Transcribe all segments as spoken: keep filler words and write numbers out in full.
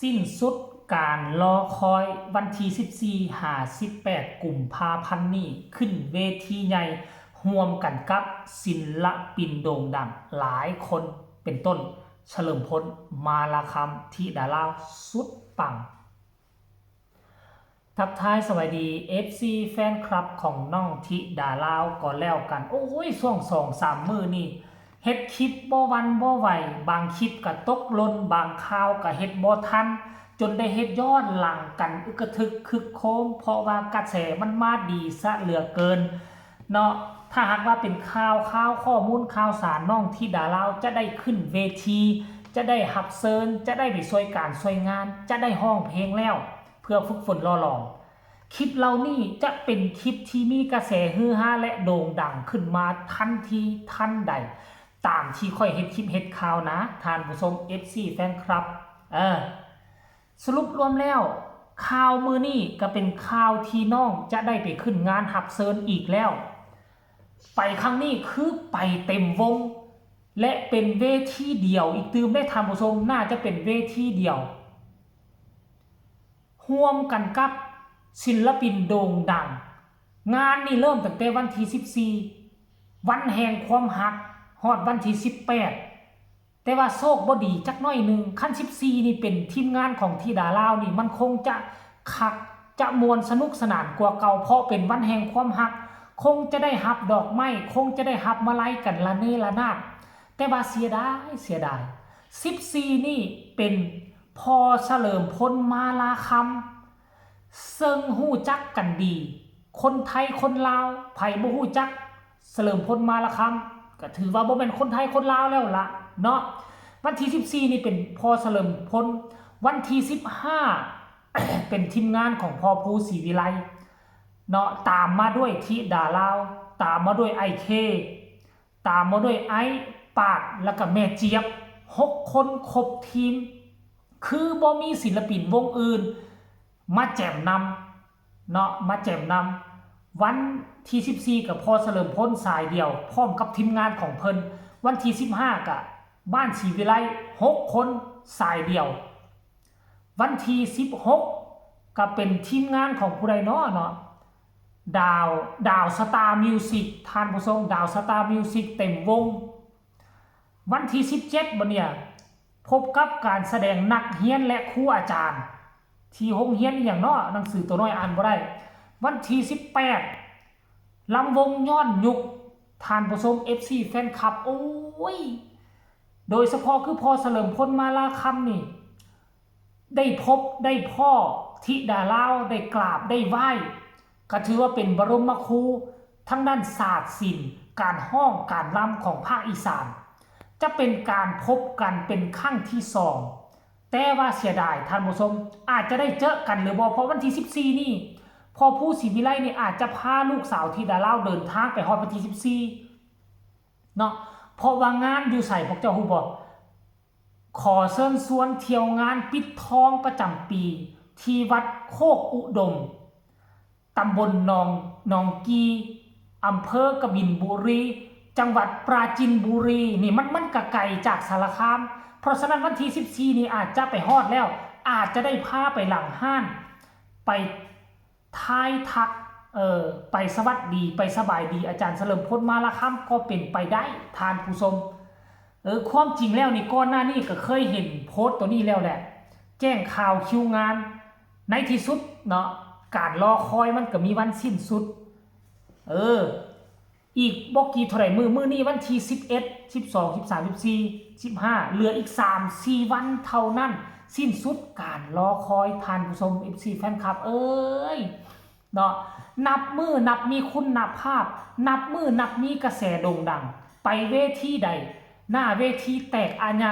สิ้นสุดการรอคอย วันที่สิบสี่หาสิบแปดกุมภาพันธ์นี้ ขึ้นเวทีใหญ่ร่วมกันกับศิลปินโด่งดังหลายคน เป็นต้นเฉลิมพล มาลาคำ ธิดาลาว สุดปัง ทักทายสวัสดี เอฟซี แฟนคลับของน้องธิดาลาวก็แล้วกัน โอ้ย ช่วงสองสามมื้อนี่ เฮ็ดคลิปบ่หวั่นบ่ไหว บางคลิปก็ตกหล่น บางข่าวก็เฮ็ดบ่ทัน จนได้เฮ็ดย้อนหลังกันอึกกระทึกครึกโครม เพราะว่ากระแสมันมาดีซะเหลือเกิน เนาะ ถ้าหากว่าเป็นข่าว ข่าวข้อมูลข่าวสาร น้องธิดาลาวจะได้ขึ้นเวที จะได้รับเชิญ จะได้ไปช่วยการช่วยงาน จะได้ร้องเพลงแล้ว เพื่อฝึกฝนหล่อหลอม คลิปเหล่านี้จะเป็นคลิปที่มีกระแสฮือฮาและโด่งดังขึ้นมาทันทีทันใด ตามที่ข้อยเฮ็ดคลิปเฮ็ดข่าวนะ ท่านผู้ชม เอฟซี แฟนคลับ เออ สรุปรวมแล้ว ข่าวมื้อนี้ก็เป็นข่าวที่น้องจะได้ไปขึ้นงานรับเชิญอีกแล้ว ไปครั้งนี้คือไปเต็มวง และเป็นเวทีเดียวอีกตื่มเด้ ท่านผู้ชม น่าจะเป็นเวทีเดียว ร่วมกันกับศิลปินโด่งดัง งานนี่เริ่มตั้งแต่วันที่สิบสี่ วันแห่งความฮัก ฮอดวันที่สิบแปด แต่ว่าโชคบ่ดีจักหน่อยหนึ่ง คันสิบสี่นี่เป็นทีมงานของธิดาลาวนี่ มันคงจะคัก จะม่วนสนุกสนานกว่าเก่า เพราะเป็นวันแห่งความฮัก คงจะได้รับดอกไม้ คงจะได้รับมาลัยกันระเนระนาด แต่ว่าเสียดาย เสียดาย สิบสี่นี่เป็น พอเฉลิมพล มาลาคำ ซึ่งฮู้จักกันดี คนไทยคนลาว ไผบ่ฮู้จักเฉลิมพล มาลาคำ ก็ถือว่าบ่แม่นคนไทยคนลาวแล้วล่ะเนาะ วันที่สิบสี่นี่เป็นพอเฉลิมพล วันที่สิบห้า เป็นทีมงานของพอภูศรีวิไล เนาะ ตามมาด้วยธิดาลาว ตามมาด้วยไอ้เค ตามมาด้วยไอ้ปาด แล้วก็แม่เจี๊ยบ หกคนครบทีม คือบ่มีศิลปินวงอื่นมาแจมนำเนาะ มาแจมนำ วันที่สิบสี่ ก็พอเฉลิมพลสายเดี่ยว พร้อมกับทีมงานของเพิ่น วันที่สิบห้า ก็บ้านศรีวิไล หกคนสายเดี่ยว วันที่สิบหก ก็เป็นทีมงานของผู้ใดน้อเนาะ ดาว ดาวสตาร์มิวสิก ท่านผู้ชม ดาวสตาร์มิวสิกเต็มวง วันที่สิบเจ็ด บัดเนี่ย พบกับการแสดงนักเรียนและครูอาจารย์ ที่โรงเรียนอีหยังเนาะ หนังสือตัวน้อยอ่านบ่ได้ วันที่สิบแปด ลำวงย้อนยุค ท่านผู้ชม เอฟซี แฟนคลับ โอ้ย โดยเฉพาะคือพอเฉลิมพล มาลาคำนี่ ได้พบได้พ้อธิดาลาว ได้กราบได้ไหว้ ก็ถือว่าเป็นบรมครูทางด้านศาสตร์ศิลป์ การฮ้องการรำของภาคอีสาน จะเป็นการพบกันเป็นครั้งที่สอง แต่ว่าเสียดายท่านผู้ชม อาจจะได้เจอกันหรือบ่ เพราะวันที่สิบสี่นี่ พอภูศรีวิไลนี่อาจจะพาลูกสาวธิดาลาวเดินทางไปฮอดวันที่สิบสี่เนาะ เพราะว่างานอยู่ไสพวกเจ้าฮู้บ่ ขอเชิญชวนเที่ยวงานปิดทองประจำปี ที่วัดโคกอุดม ตำบลหนอง หนองกี อำเภอกบินบุรี จังหวัดปราจีนบุรี นี่มัน มันก็ไกลจากสารคาม เพราะฉะนั้นวันที่สิบสี่นี่อาจจะไปฮอดแล้ว อาจจะได้พาไปหลังฮ้าน ไปทายทัก เออ ไปสวัสดี ไปสบายดีอาจารย์เฉลิมพล มาลาคำ ก็เป็นไปได้ ท่านผู้ชม เออ ความจริงแล้วนี่ ก่อนหน้านี้ก็เคยเห็นโพสต์ตัวนี้แล้วแหละ แจ้งข่าวคิวงาน ในที่สุดเนาะ การรอคอยมันก็มีวันสิ้นสุด เออ อีกบ่กี่เท่าไหร่มื้อ มื้อนี้วันที่สิบเอ็ด สิบสอง สิบสาม สิบสี่ สิบห้า เหลืออีกสามสี่วันเท่านั้น สิ้นสุดการรอคอย ท่านผู้ชม เอฟซี แฟนคลับ เอ้ย เนาะ นับมื้อนับมีคุณภาพ นับมื้อนับมีกระแสโด่งดัง ไปเวทีใด หน้าเวทีแตกอาญะ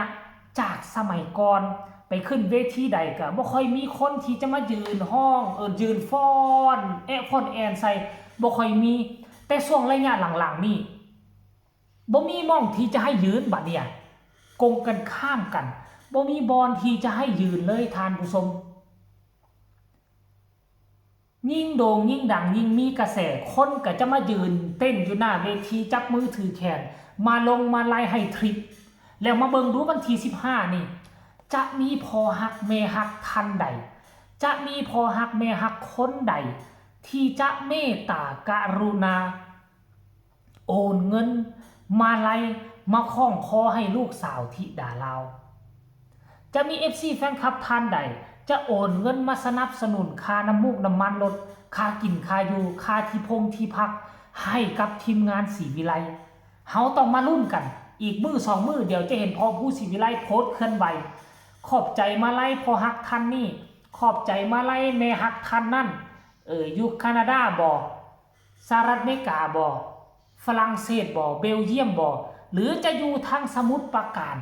จากสมัยก่อน ไปขึ้นเวทีใดก็บ่ค่อยมีคนที่จะมายืนฮ้อง เออ ยืนฟ้อน แอะฟ้อนแอนใส่ บ่ค่อยมี แต่ช่วงระยะหลังๆนี่ บ่มีหม่องที่จะให้ยืนบัดเนี่ย กงกันข้ามกัน บ่มีบ่อนที่จะให้ยืนเลย ท่านผู้ชม ยิ่งโด่งยิ่งดัง ยิ่งมีกระแส คนก็จะมายืนเต้นอยู่หน้าเวที จับมือถือแขน มาลงมาลัยให้ทริป แล้วมาเบิ่งดูวันที่สิบห้านี่ จะมีพ่อฮักแม่ฮักท่านใด จะมีพ่อฮักแม่ฮักคนใด ที่จะเมตตากรุณา โอนเงินมาลัยมาคล้องคอให้ลูกสาวธิดาลาว จะมี เอฟซี แฟนคลับท่านใด จะโอนเงินมาสนับสนุนค่าน้ำมูกน้ำมันรถ ค่ากินค่าอยู่ ค่าที่พงที่พัก ให้กับทีมงานศรีวิไล เฮาต้องมาลุ้นกัน อีกมื้อสองมื้อเดี๋ยวจะเห็นพ่อภูศรีวิไลโพสต์เคลื่อนไหว ขอบใจมาลัยพ่อฮักท่านนี้ ขอบใจมาลัยแม่ฮักท่านนั่น เออ อยู่แคนาดาบ่ สหรัฐอเมริกาบ่ ฝรั่งเศสบ่ เบลเยียมบ่ หรือจะอยู่ทางสมุทรปราการ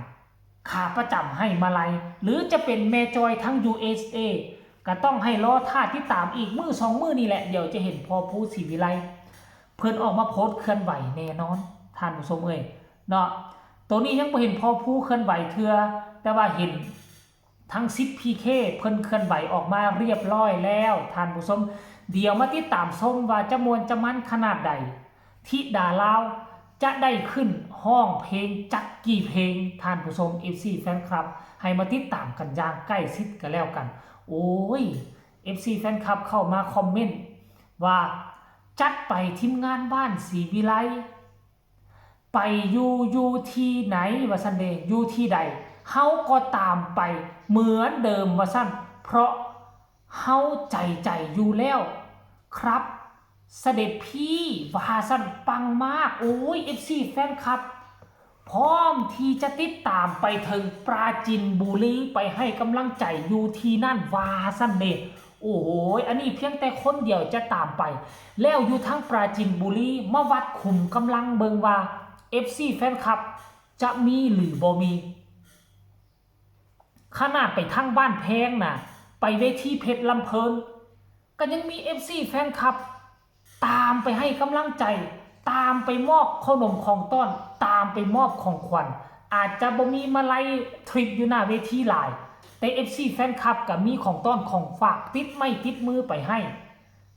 ขาประจำให้มาลัย หรือจะเป็นแม่จอยทาง ยู เอส เอ ก็ต้องให้รอท่าติดตามอีกมื้อสองมื้อนี่แหละ เดี๋ยวจะเห็นพ่อภูศรีวิไล เพิ่นออกมาโพสต์เคลื่อนไหวแน่นอน ท่านผู้ชมเอ้ย เนาะ ตัวนี้ยังบ่เห็นพ่อภูเคลื่อนไหวเทื่อ แต่ว่าเห็นทั้งสิบ พี เค เพิ่นเคลื่อนไหวออกมาเรียบร้อยแล้ว ท่านผู้ชม เดี๋ยวมาติดตามชมว่าจะม่วนจะมันขนาดใด ธิดาลาวจะได้ขึ้นฮ้องเพลงจักกี่เพลง ท่านผู้ชม เอฟซี แฟนคลับ ให้มาติดตามกันอย่างใกล้ชิดกันแล้วกัน โอ้ย เอฟซี แฟนคลับเข้ามาคอมเมนต์ว่า จัดไปทีมงานบ้านศรีวิไล ไปอยู่ อยู่ที่ไหน ว่าซั่นเด้ อยู่ที่ใด เฮาก็ตามไปเหมือนเดิม ว่าซั่น เพราะเฮาใจใจอยู่แล้วครับ เสด็จพี่ ว่าซั่น ปังมาก โอ้ย เอฟซี แฟนคลับ พร้อมที่จะติดตามไปถึงปราจีนบุรี ไปให้กำลังใจอยู่ที่นั่น ว่าซั่นเด้ โอ้โห อันนี้เพียงแต่คนเดียวจะตามไป แล้วอยู่ทางปราจีนบุรี มาวัดขุมกำลังเบิ่งว่า เอฟซี แฟนคลับ จะมีหรือบ่มี ขนาดไปทางบ้านแพงน่ะ ไปเวทีเพชรลำเพลิน ก็ยังมี เอฟซี แฟนคลับ ตามไปให้กำลังใจ ตามไปมอบขนมของต้อน ตามไปมอบของขวัญ อาจจะบ่มีมาลัยทริปอยู่หน้าเวทีหลาย แต่ เอฟซี แฟนคลับก็มีของต้อนของฝากติดไม้ติดมือไปให้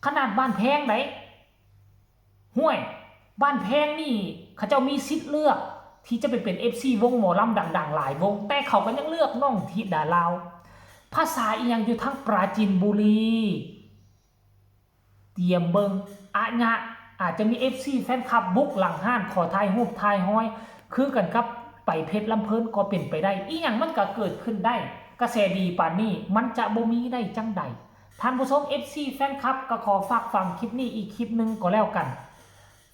ขนาดบ้านแพงได ห้วย บ้านแพงนี่เขาเจ้ามีสิทธิ์เลือกที่จะไปเป็น เอฟซี วงหมอลำดังๆหลายวง แต่เขาก็ยังเลือกน้องธิดาลาว ภาษาอีหยังอยู่ทางปราจีนบุรี เตรียมเบิ่ง อะญะ อาจจะมี เอฟซี แฟนคลับบุกหลังห้านขอถ่ายรูปถ่ายฮอย คือกันกับไปเพชรลำเพลินก็เป็นไปได้ อีหยังมันก็เกิดขึ้นได้ กระแสดีปานนี้มันจะบ่มีได้จั่งใด ท่านผู้ชม เอฟซี แฟนคลับ ก็ขอฝากฝังคลิปนี้อีกคลิปหนึ่งก็แล้วกัน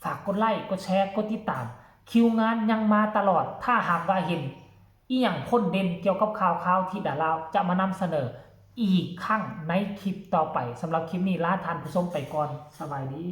ฝากกดไลค์ กดแชร์ กดติดตาม คิวงานยังมาตลอด ถ้าหากว่าเห็นอีหยังพ้นเด่นเกี่ยวกับข่าวคราวธิดาลาว จะมานำเสนออีกครั้งในคลิปต่อไป สำหรับคลิปนี้ลาท่านผู้ชมไปก่อน สบายดี